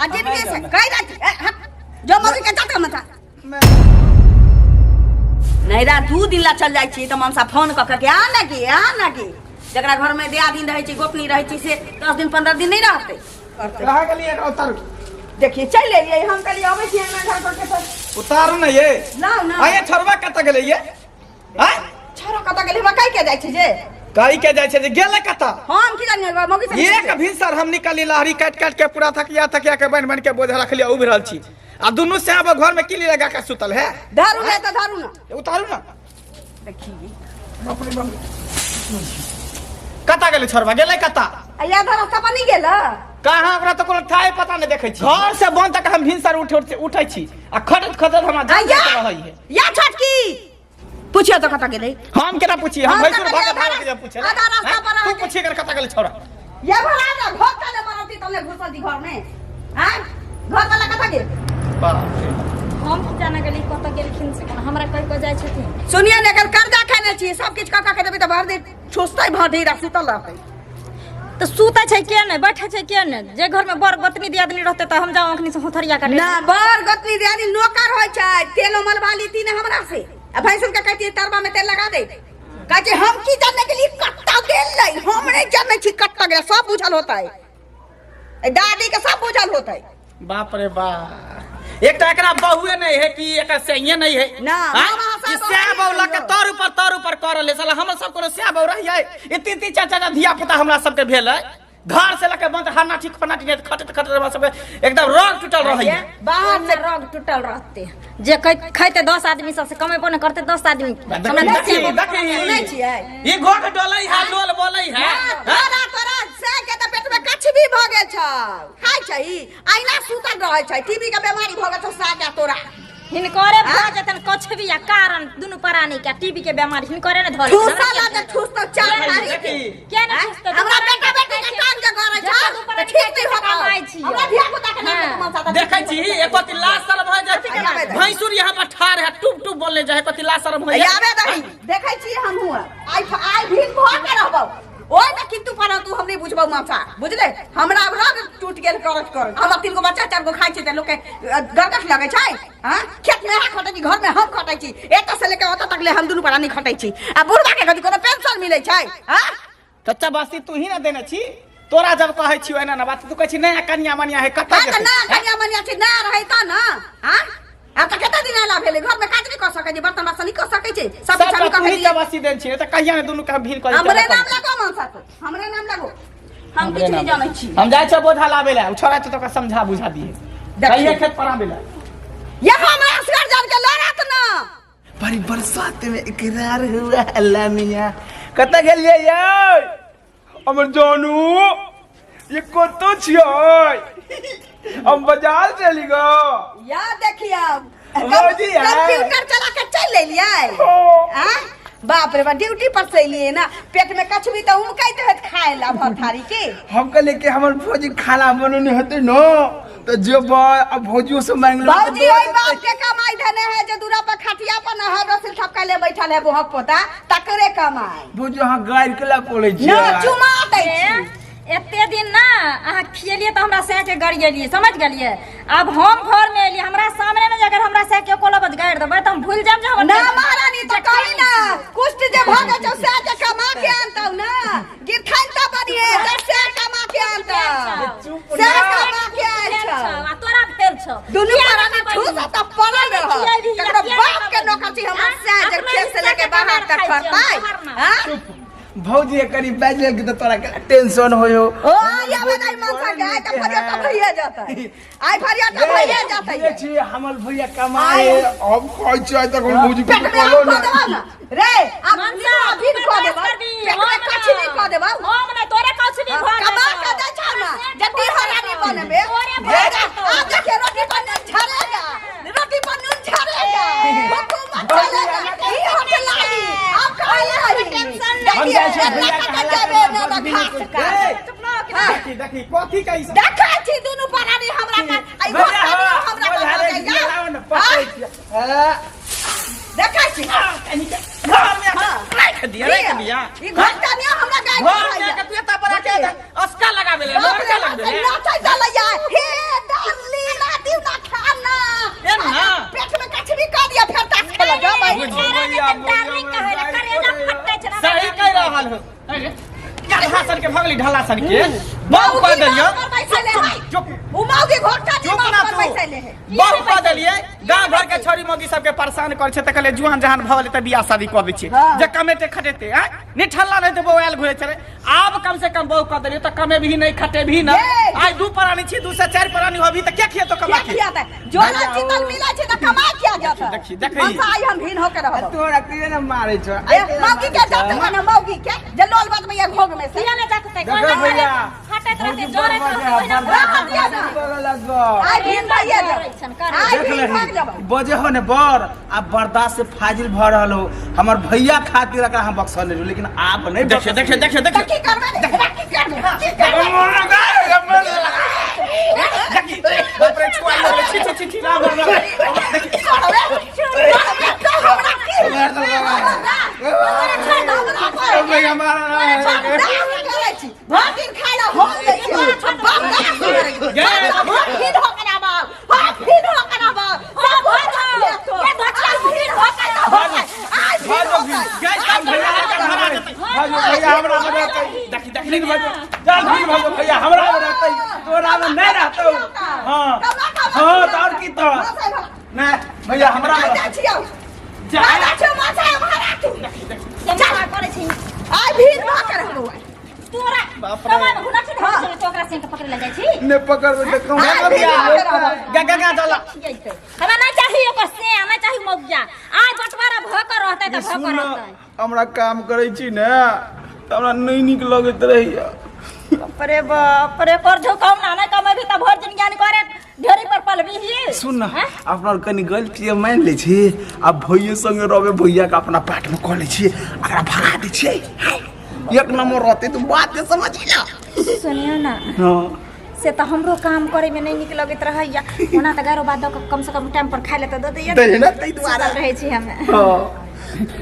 आ जिंदगी से कहि दै छी, ए, हट जो मौगी के जाता मत नैरा 2 दिन ला चल जाइ छी तऽ मनसा फोन कऽ के आ ना की, आ ना की। जकरा घर में दियादिन रहै छै, गोतनी रहै छै, से 10 दिन 15 दिन नहि रहतै, करतै। कहाँ गेलियै? एकरा उतारू। देखिए, चलि एलियै। हम कहलियै अबै छी अंगना घर पर के तऽ उतारू ने ये। लाउ ना। आये, छोड़वा कतऽ गेलै ये? आय? छोरा कतऽ गेलै, हमरा कहि के जाइ छै जे कहि के जाइ छै जे गेलै कतऽ? हम की जानियै, मौगी से। एक भिनसर हम निकलली, लहरी काटि काटि के पूरा थकिया थकिया के बनि बनि के बोझ रखलियै, उभि रहल छी आ दुनू साहब घर में किली लगा के सुतल है। धरू ने तऽ धरू ने। उतारू ना। देखिए। कतऽ गेलै छोड़वा? गेलै कतऽ? आ या धर रास्ता पर नहीं गेल। कहाँ? ओकरा तऽ कोनो ठाए पता नहि। देखै छी, घर से बंद तक हम भिनसर उठ उठ उठै छी आ खटत खटत हमरा जान आ या जाइत रहै है। या छोटकी, पूछियो तो कतऽ गेलै। हम केना पूछी? हम हम भैंसुर तऽ भऽ के आधा भागि के पूछे? आधा रास्ता पर तू रहै। पूछी एकर कतऽ गेलै छोड़ा। ये भरा दे घर तले मरती तले घुसल दी घर में। हैं, घर वाला कतऽ गेल? बाप रे। हम की जाना गेली कतऽ गेलखिन से, कोनो हमरा कहि कऽ जाइ छथिन। सुनिए ने, एकर कर्जा खेने छी, सब किछु कऽ कऽ के देबै तऽ भर दिन ठुसतै भर आ सुतल रहतै। तऽ सुतै छै के नहि, बैठै छै के नहि? जे घरमे बड़ गोतनी दियादनी रहतै तऽ हम जाउ अखनी से होथरिया काटे? ना, बड़ गोतनी दियादनी नौकर होइ छै। तेलो मलबा लीती ने हमरा से। आ भैंसुर के कहती तरबा में तेल लगा दे, कहै छै हम की जाने के लिए कत्ता गेल लै। हम नहीं जाने छी कत्ता गेल, सब बुझल होता है। ए दादी के सब बुझल होता है। बाप रे बाप, एकटा एकरा बहुए नहीं है कि एकर सैये नहीं है? ना, हाँ? हम अहाँ ई सब सैह बहु बहु लऽ के नहीं। तर ऊपर तर ऊपर कर रहले। साला हमर सब कोनो सैह बहु रहियै? ई तीन तीन चार चार धिया पुता हमरा सबके भेल है। घर से लके बंद हर नाठी खोनाटी नहीं, खटत खटत हमरा सबके एकदम रंग टूटल रहै। बाहर से रग टूटल रहते जे खैते 10 आदमी सबसे, कमेबो नहि करते 10 आदमी। देखी, देखी, देखी। सुनै छियै? ई घोघ डोलै है, लोल बोलै है। हाँ, तोरा तोरा से के तऽ पेट में कछबी भऽ गेल छौ, खाइ छै अहिना सुतल रहै छै। टीबी के बीमारी भऽ गेल छौ सा के तोरा। हिनकरे भऽ जेतन कछबी आ कारण दुनू प्राणी के टीबी के बीमारी हिनकरे ने धऽ लेतन। ठूसा ला जे ठूस तऽ चार थारी के। देखी। किया ने ठूसतै? हमरा बेटा बेटी के टांग जे गरै छौ जते दू तऽ प्राणी ठीक नहि होतौ। कमाइ छियै। हमरा धिया पुता के नाम पे मनसा तऽ देखै छी, एको लाज शरम हो जाइ? आबे दही। भैंसुर यहाँ पर ठाढ़ है, टुप टुप बोलने जाए, एको लाज शरम हो जाए? आबे दही, देखै छी हमहूँ। आइ आइ भीड़ भऽ के रहबौ ओहि में, किन्तु परन्तु हम नहीं बुझबौ मासा, बुझले? हमरा अब रग टूट गेल करत करत। हमरा तीन गो बच्चा चार गो खाइ छै तऽ लोक के गरगट लगै छै। हाँ, खेत में अहाँ खटै छी, घर में हम खटै छी, एतऽ से लेके ओतऽ तक ले हम दुनू प्राणी खटै छी। आ बुढ़वा के कथी कोनो पेंशन मिलै छै? हाँ? चचा बासी तू ही ना देने छी। तोरा जब कहै छी एना ना बात, तू कहै छी नया कनिया मनिया है, कतऽ हाँ तऽ जेतै? ना कनिया मनिया छै ना रहै तऽ ना। हाँ, आब तऽ कते दिन आला भेलै, घर में काज नहि कऽ सकै छै, बर्तन बासन नहि कऽ सकै छै, सब किछु सबटा हम तू कऽ ही के चबासी देने छी, तऽ कहिया ने दुनू के हम भीड़ कऽ हमरे नाम लगो मनसा तू, हमरे नाम लगो, हम किछु नहि जानै छी। हम जाइ छियै बोझा लाबै लए, ओ छोड़ा छै तऽ ओकरा समझा बुझा दिहे। देखियौ। कहिया खेत पर आबै लए। ये हमरा असगर जान के लड़त ना। बड़ी बरसात में इकरार हुआ। अल्लाह मियाँ, कतऽ गेलियै यौ हमर जानू? ये कतऽ छियै? हम बाजार चली गो। या देखियौ। भौजी है। कंप्यूटर चला के चल एलियै? हाँ। आँ? बाप रे बा, ड्यूटी पर से एलियै ना, पेट में कछबी तऽ उमकैत होत खाए ला भर थारी के। हम कहलियै कि हमर भौजी खाना बनौने हेतै न तऽ जेबै आ भौजियो से मांगि लेबै। भौजी ओहि बाप के कमाई धने है जे दूरा पर खटिया पर न हर थपका ले बैठल है बोहक पोता, तकरे कमाई। भौजी, अहाँ गारि केला बोलै न छियै? चुमा दै छी। एते दिन ना अहाँ खियलियै तऽ हमरा सह के गरियलियै, समझ गेलियै? आब हम घर में एलियै, हमरा सामने में जे अगर हमरा सह के एको लबज गारि देबै तऽ हम भूल जायब जे हमर ना महारानी, तऽ कही ना कुष्ठ जे भऽ गेल छौ से जे कमा के आनतौ ना गिरथाइन तऽ बनिहे जे से कमा के आनतौ, चुप से ना। कमा के आयल भेल छौ। छौ आ तोरा भेल छौ। दुनू किया प्राणी नहि ठूस बजली? तऽ पड़ल किया रह नहि खियेबही? तकरो किया बाप नहि के बजली? नौकर छी हमर आँ? से जे अपना खेत से हिस्सा लेके के बाहर कमार तक खाइ छियै, खरतै। तोहर ना। हाँ? भौजी, कनी बाजि लेल तऽ तोरा केना टेंशन होयो? ओ या बदाई मनसा के आइ तऽ फरिया तऽ भइए जेतै, आइ फरिया तऽ भइए जेतै। बुझै छी हमर भैया कमाए। हम खाइ छी आइ तक हम भौजी पेट में कहलो हम कऽ ना। देबौ ना रे, आब मनसा, निकला तू बिन कऽ बर्दाश्त देबौ, करबी, पेट में हम कछी ना। नहि कऽ देबौ। हम नहि, तोरे कछी भी भऽ कमा जेतौ। के दै छौ ना जल्दी हरानी बनबे। तोरे भऽ जेतौ। आब देखिए, रोटी पर नून झरेगा, रोटी पर नून झरेगा, हुकूमत चलेगा। ई होटलाली आब कहले हई। टेंशन नहीं। हम जाइ छी भैया के कतऽ हल्ला जेबे करना ने बजबी घास नहि। काट। ए, चुप रहो कि ना? देखी देखी, कथी के ई सब? देखै छी दुनू प्राणी हमरा का आई भैया घोटाली हो, हमरा बोल का हरे भऽ जाइया। लाओ ने, पकड़ै छियै। हाँ। देखै छी। कहीं के घर में आके राख दिया, राख दिया। ई घोटाली हमरा गाय घर में आके तू एता पर आके अस्का लगाबे ले, बाप रे लड़का बाप, लगबे ले। नाचै चलैया हे दाल। ढला सन के बहु कह देलियो। चुप। उ मौगी घोटा चुप ना पर तू। पैसा ले है। बहु कह देलिए, गांव घर के छोरी मौगी सबके परेशान कर छै त कहले जुआन जहान भऽ गेलै त बियाह शादी कऽ दै छियै। हाँ। जे कमेते खटेते आ निठल्ला नहीं तऽ बौआयल घुरे छलै। आब कम से कम बहु कऽ देलियो तऽ कमे भी नहीं खटे भी ना। ये। आइ दू प्राणी छी, दू से चारि प्राणी होबी तऽ के खियेतो कमा क्या के? किया था जोड़ा चितल मिला छे त कमा किया जाता? देखी, देखी। हम आई हम भीन होके रहब। तोरा के ने मारे छौ? ए, मौगी के जात ना, मौगी के जे लोल बात में ये घोग में से किया ने जात ते? देखो भैया, खटैत रहते, जरैत रहते, ओहिना रख दिया ना। आई भीन भइए जाब, आई देख भीन लही भाग जाब। बजे हो ने बर आ बर्दाश्त से फाजिल भ रहल हो। हमर भैया खातिर एकरा हम बक्सल नहीं, लेकिन आप नहीं। देखिए देखिए देखिए त देखिए। की करबे रे? की करबे? की करबे? देखी, बाप रे, छुआ लगलै, छी छी छी छी, राम राम राम। देखी। छोड़बे, छोड़बे तो हमरा की? भर दिन खाइ ला होम दै छी, बर्दाश्त करै छी। हम भीन हो के आब, हम भीन हो के आब। सब हो तो आई भीन हो के आब, आई भीन हो के। गै, सब भैया के भरा जेतै। भैया हमरा में रहतै। देखी देखी। भीड़ भजो, चल भीड़ भजो भैया हमरा में रहतै, तोरा में नहीं रहतौ। हाँ हाँ, तो और की तो नहीं भैया हमरा में रहतै। जा। केना करै छी? आई भीन भऽ के रहबौ। तोरा बाप रे। कमाइ में हुनर छै ने, तो ओकरा से पकड़े ले जाइ छी। ने पकड़बै तऽ कहूँ। आई भीन भऽ के रहबौ। गा गा गा चल। खियैतै हमरा नहि चाही ओकर से, नहि चाही मौगिया। आइ बंटवारा भऽ कऽ रहतै तऽ भऽ कऽ सुन, रहतै। हमरा काम करै छी ने तऽ हमरा नहि नीक लगैत रहैया। बाप रे बाप रे, कर झुकाउ ना, नहि कमेबही तऽ भरि जिनगी करे ढेरी पर पलबी ही। सुन न। हैं? अपना कनि गलती मानि लै छी आ भैये संगे रहबै, भैया के अपना पाट में कऽ लै छी, एकरा भगा दै छियै, एक नंबर रहतै। तू बात के समझ ना। सुनियो ना। हाँ। से तऽ हमरो काम करे में नहीं नीक लगैत रहैया। ओना तऽ गारो बात दऽ कऽ कम से कम टाइम पर खाइ ले तऽ दऽ दैया। दै ने, ताहि दुआरे। सुतल रहै छी हमे। हाँ।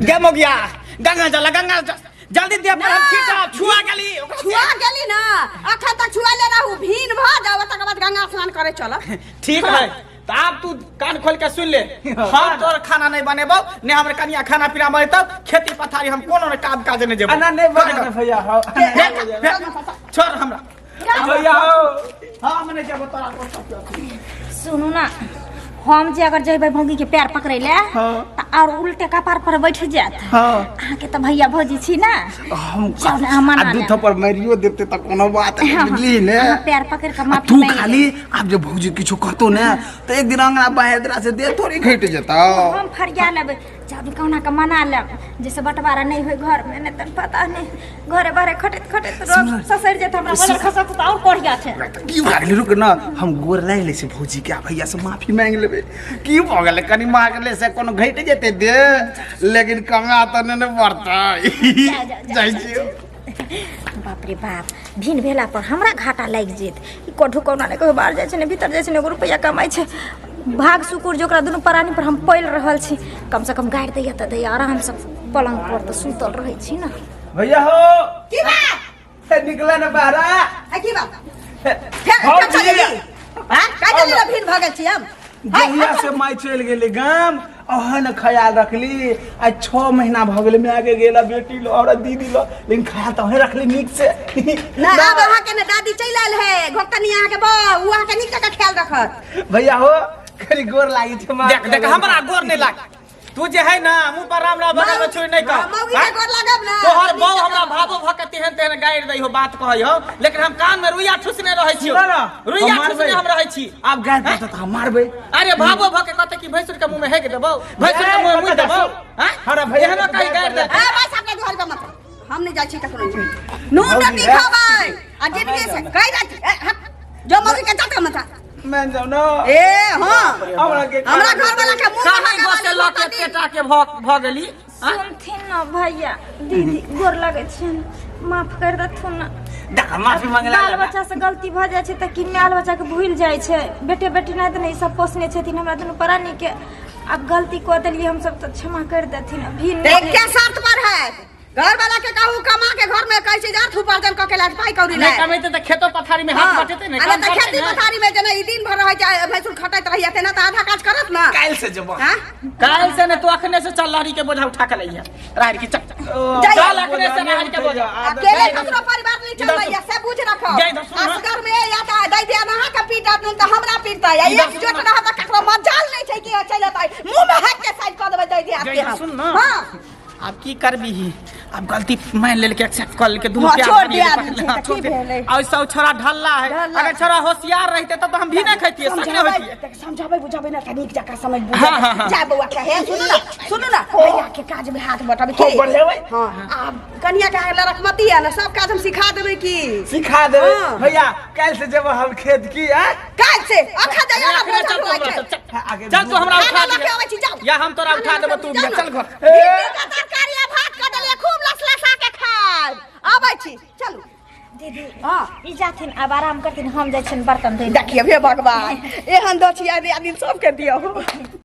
गे मोगिया, गंगा जल, गंगा जल जल्दी दे पर हम छीटा छुआ गेली ओकरा। छुआ गेली ना, अखन तक छुआ ले रहू, भीन भऽ जाओ, तकर बाद गंगा स्नान करे चलब। ठीक है, तऽ आब तू कान खोल के सुन ले, हम तोर खाना नहीं बनेबौ ने हमर कनिया खाना पीना बनेतौ। खेती पथारी हम कोनो ने काम काज नहीं जेबौ। एना नहीं बना भैया। हाँ। फेंक, फेंक, छोड़ हमरा। भैया हो। हम नहीं जेबौ तोरा कोन। सुनू ना, हम जे अगर जेबै भौगी के पैर पकड़ै ले हाँ। तऽ और उल्टे कपार पर बैठ जायत। हाँ। अहाँके तऽ भैया भौजी छी ना। हम जाउ ने, अहाँ मना आ दू लेब। थप्पड़ मारियो देते तऽ कोनो बात नहीं। हाँ, बुझली ने? अहाँ पैर पकड़ कऽ आ माफी तू मांगि लेब। खाली आब जे भौजी किछु कहतो ने तऽ एक दिन अंगना बाहर देला से देह थोड़ी घटि जेतौ। हम फरिया लेबै, जाबे कहुना कऽ मना लेब जैसे बंटवारा नहीं होय घर में, नहीं तऽ पता नहीं घरे बाहरे खटैत खटैत रोग ससरि जेतै हमरा, बदल खसत तऽ और कोढ़िया छै। तऽ की भऽ गेलै? रुक न, हम गोर लागि लै छी भौजी के आ भैया से माफी मांगि लेबै। की भऽ गेलै? कनि मांगले से कोनो घटि जेतै देह, लेकिन कमा तऽ नहि ने पड़तै। जा, जा, जा, जाइ जा, छियौ। बाप रे बाप, भिन भेला पर हमरा घाटा लागि जेत। ई कठू कौना ने कहियो बाहर जाइ छै ने भीतर जाइ छै, ने एगो रुपैआ कमाइ छै। भाग सुकुर जे ओकरा दुनू प्राणी पर हम पलि रहल छी। कम से कम गारि दैया तऽ दैया, आरामसँ पलंग पर तऽ सुतल रहै छी ने। भैया हो। की बात? हे, निकला ने बाहर। आ की बात? फेर भौजी। चल गेली? हाँ? का चली रे, भीन भऽ गेल छी हम? जहिया से माय चलि गेली गाम, अहन ख्याल रखली। आइ 6 महीना भऽ गेलै माय के गेला, बेटी लो और दीदी लो, लेकिन ख्याल तऽ अहें रखली नीक से। ना, आब अहाँके ने दादी चलि आयल है, घोकतनी अहाँके बा, उ अहाँके नीक जकाँ ख्याल रखत। भैया हो, कनि गोर लागै छै, माफ देख देख करबै। हमरा गोर नहीं लाग। तू जे है ना मुंह पर राम राम, बगल में छुरी नहीं कर। हाँ, मौगी के गोर लागब ना। तोहर बहू हमरा भावो भऽ के तेहन तेहन गारि दै हो, बात कहै हो, लेकिन हम कान में रुइया ठुसने रहै छी। सुनऽ ना, रुइया हम मारबै। ठुसने हम रहै छी। आब गारि पड़तौ तऽ हम मारबै। अरे भावो भऽ के कहते कि भैंसुर के मुंह में हेक देबौ, भैंसुर के मुंह में मुँह देबौ। हैं? हमरा भैया एहनो कहीं गारि देतै। आ भाई साहब के दुआर पर मत, हम नहीं जाइ छी ककरो। नून रोटी खाबै आ जिंदगी से कहि रात। ए, हट, जो मौगी के जात मत। मैं जाऊ ना। ए हां। हमरा के हमरा घर वाला के मुंह कहाँ में गोसे लऽ के पेटा के भऽ भऽ गेली? आँय? सुनथिन न भैया दीदी, गोर लगै छियनि, माफ कर देथुन न। देख, माफी मांगला। बाल बच्चा से गलती भऽ जाइ छै तऽ कि बाल बच्चा के भूलि जाइ छै? बेटे बेटी नहि तऽ नहि सब पोसने छथिन हमरा दुनू प्राणी के। आब गलती कऽ देलियै हमसब तऽ क्षमा कर देथिन अभी। एके शर्त पर है, घर वाला के कहू कमा के घर में कहै छै जे अर्थ उपार्जन कऽ के लाज पाइ कौड़ी नहि लाए। कमेतै तऽ खेतो पथारी में हाथ बटेतै ने, अरे काम तऽ करतै खेती ने। पथारी में जेना ई दिन भर रहै छै, भैंसुर खटैत रहैया, तेना तऽ आधा काज करत रहत ना काल्हि से जेबो हाँ काल्हि से ने तू अखने से चल लहरी के बोझा उठा के लइहे राहर की चल जाइए। चल अखने से राहर के बोझा अकेले ककरो परिवार नहीं चल रही है से बुझ रखो जाइ इधर सुन ना। असगर में या त दै दिया नहा के पीटत नहीं त हमरा पीटतै या इधर एक सुन जोट ना। रहत त ककरो मजाल नहीं छै कि चलि एतै मुंह में हाथ के साइड कऽ देबै दै दिया जाइ के इधर हम सुन ना। हां आब की करबीही आब गलती मान लेलके एक्सेप्ट कर लेलके दुनू हाँ, प्यार छोड़ भरि दिया गेलै, आदमी छै, हाँ, तऽ छोड़ की दे। भेलै? आ ओहिसँ ओ छोड़ा ढल्ला है ढल्ला। अगर छोड़ा होशियार रहिते तब तो हम भी नहीं खैतियै सच नहीं होतियै समझाबै समझाबै बुझाबै ना त नीक जकाँ समझ बुझ हाँ, हाँ, हाँ। जा बौआ कहे सुनू ना सुनू ना भैया के काज में हाथ बटाबै हो की बढ़ेबै हां आब कनिया के लड़कमती है ना सब काज हम सिखा देबै की सिखा देबै हाँ। भैया काल्हि से जेबो हम खेत की आ काज से अखा जाइयो ना अखने बोझा चल तू ढोआइ हमरा छै से, चल। आगे चल तू हमरा खाना उठा लऽ के दिहे अबै छी जाउ या हम तोरा उठा देबो तू जाउ बिया ना। चल घर भिंडी के तरकारी आ भात कऽ देलियै खूब लसलसा के खायब अबै छी चलू दीदी हाँ। ई जाथिन आब आराम करथिन हम जाइ छियनि बर्तन धोइ देखियौ हे भगवान एहन दछिया दियादिन सबके दियौ।